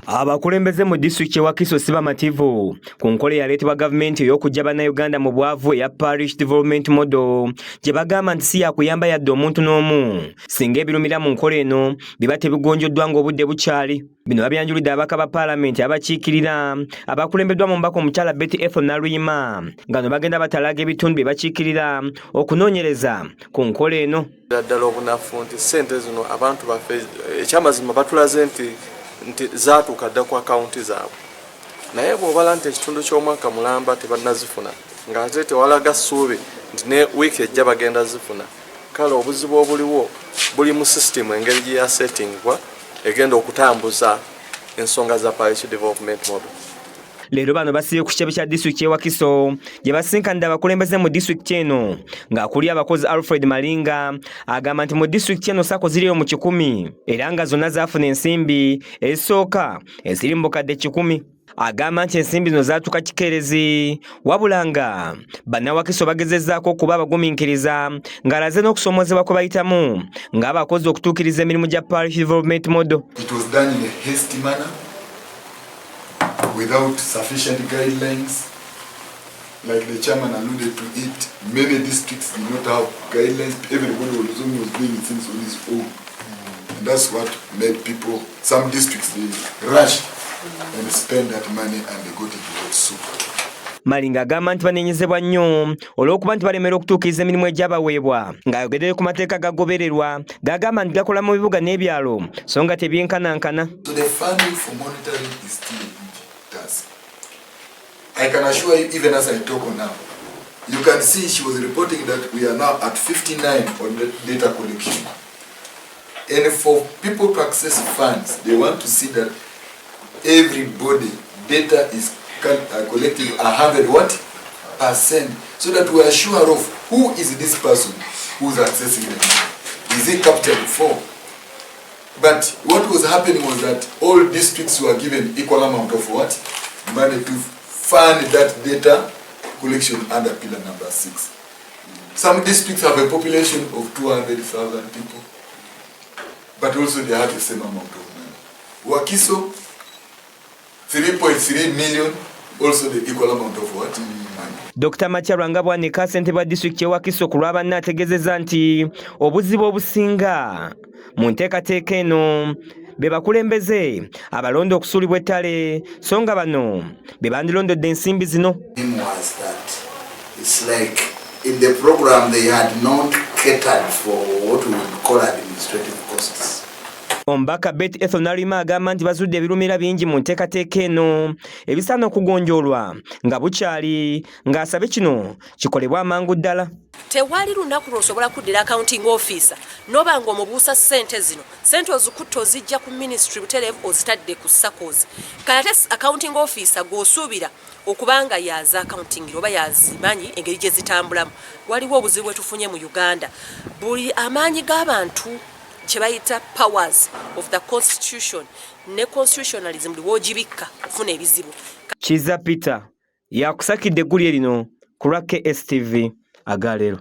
Abakulembeze mu disitulikiti y'e Wakiso si bamativu ku nkola eyaleetebwa gavumenti ey'okuggya Bannayuganda mu bwavu eya Parish Development Model, gye bagamba nti si yakuyamba yadde omuntu n'omu singa ebirumira mu nkola eno biba tebigonjoddwa ng'obudde bukyali. Bino babyanjulidde ababaka ba paalamenti abakiikirira abakulembeddwa mu mbaka omukyala Betty Ethel Naluyima, nga no bagenda batalaga ebitundu bye bakiikirira okunoonyereza ku nkola eno. Ddala obunafu nti ssente zino abantu baffe, ekyamazima, batulaze nti zaatuuka dda ku akawunti zaabwe, naye bw'obala nti ekitundu ky'omwaka mulamba tebannazifuna, ng'ate tewalaga ssuubi nti ne wiiki ejja bagenda zifuna. Kale obuzibu obuliwo buli mu sisitimu, engeri gye yasettingibwa egenda okutambuza ensonga za Parish Development Model. Leero bano basiibye ku kitebe kya disitulikiti y'e Wakiso gye basinkanidde abakulembeze mu disitulikiti eno, ng'akulira abakozi Alfred Malinga agamba nti mu disitulikiti eno SACCO ziriyo mu 100 era nga zonna zaafuna ensimbi ezisooka eziri mu bukadde 100. Agamba nti ensimbi zino zaatuuka kikeerezi, wabula nga bannawakiso bagezezzaako okuba abagumiikiriza, ng'alaze n'okusoomozebwa kwe bayitamu ng'abakozi okutuukiriza emirimu gya Parish Development Model. It was done in a hasty manner, without sufficient guidelines. Like the chairman alluded to it, many districts did not have guidelines. Everybody was doing things on his own. And that's what made people, some districts, they rushed and spend that money and they got into hot soup. Malinga agamba nti banenyezebwa nnyo olw'okuba nti balemera okutuukiriza emirimu egyabaweebwa, ng'ayogedde ku mateeka gagobererwa gagamba nti gakola mu bibuga n'ebyalo so nga tebyenkanankana. So the funding for monitoring is still a huge task. I can assure you, even as I talk on now, you can see she was reporting that we are now at 59 on the data collection. And for people to access funds, they want to see that everybody data is collecting 100 what percent, so that we are sure of who is this person who's accessing them. Is he captured before? But what was happening was that all districts were given equal amount of what money to fund that data collection under pillar number 6. Some districts have a population of 200,000 people, but also they have the same amount of money. Wakiso, 3.3 million, also the equal amount of what? Money. Dr. Matia Lwanga Bwanika, ssentebe wa disitulikiti y'e Wakiso ku lw'abanne, ategeezezza nti obuzibu obusinga mu nteekateeka eno be bakulembeze abalonda okusuulibwa ettale, so nga bano be bandilondodde ensimbi zino. Him was that it's like in the program they had not catered for what we would call administrative costs. Omubaka Betty Ethel Naluyima agamba nti bazudde ebirumira bingi mu nteekateeka eno ebisaana okugonjoolwa nga bukyali, ng'asabe kino kikolebwe amangu ddala. Tewali lunaku lw'osobola kuddira accounting officer noba nga omubuusa ssente zino, ssente ozikutte, ozijja ku ministry butereevu, ozitadde ku SACCOs. Kale ate accounting officer gw'osuubira okubanga yaza accounting oba yazimanyi engeri gye zitambulamu. Waliwo obuzibu bwe tufunye mu Uganda, buli amaanyi g'abantu kye bayita powers of the constitution ne constitutionalism, buli woogibikka ofuna ebizibu. Kiza Peter yakusakidde eggulire lino ku lwa KSTV agaleero.